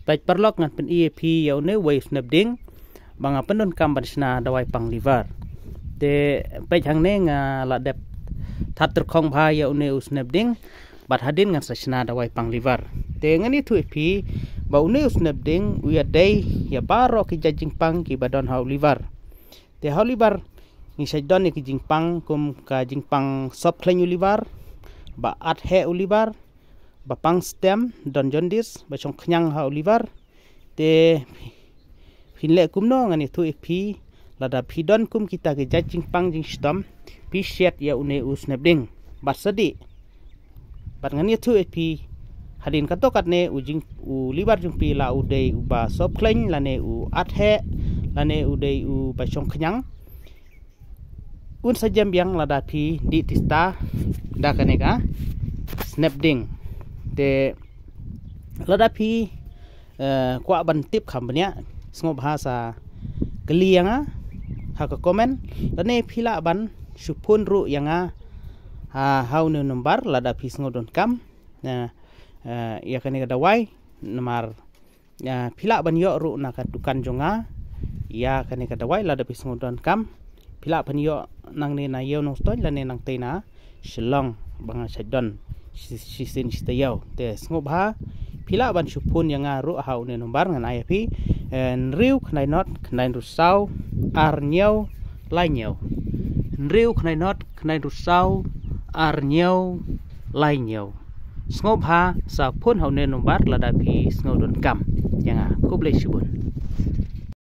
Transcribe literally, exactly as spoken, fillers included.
Peit paralok, ngan pyni ïa phi ïa une uwei u snep ding ba nga pyndonkam ban shna dawai pang liver. Te peit hangne nga la dep that tyrkhong bha ïa une u snep ding bad hadien ngan sa shna dawai pang liver. Te ngan ïathuh ïa phi ba une u snep ding u ïadei ïa baroh ki jait jingpang kiba don ha u liver. Te ha u liver ngi shait don ïa ki jingpang kum ka jingpang sop khleiñ u liver, ba at heh u liver, ba pang stem, don jaundice, ba shong khñiang ha u liver. Te phin leh kumno? Ngan ïathuh ïa phi. Lada phi don kum kita ki jait jingpang jingshitom, phi shet ïa une u snep ding bad sa dih. Bad ngan ïathuh ïa phi, hadien katto katne u jing u liver jong phi, la u dei uba sop khleiñ, lane u at heh, lane u dei uba shong khñiang, un sa jem biang lada phi dih tista da kane ka snep ding. Te lada phi eh, kwah ban tip kham bniah, sngewbha sa kylli ïa nga ha ka comment, lane phi lah ban shu phone ruh ïa nga ha, ha une u number lada phi sngewdonkam. Eh, eh, ïa kane ka dawai, namar, eh, phi lah ban ïoh ruh na ka dukan jong nga ïa kane ka dawai lada phi sngewdonkam. Phi lah ban ïoh nangne na Ïew Nongstoiñ lane nangtei na Shillong ba nga shait don shi- shisien shi taïew. Te sngewbha phi lah ban shu phone ïa nga ruh ha une number ngan ai ïa phi, eh, hynriew khyndai not khyndai hynriew saw ar hynñiew lai hynñiew. Hynriew khyndai not khyndai hynriew saw ar hynñiew lai hynñiew. Sngewbha sa phone ha une number lada phi sngewdonkam ïa nga. Khublei shibun.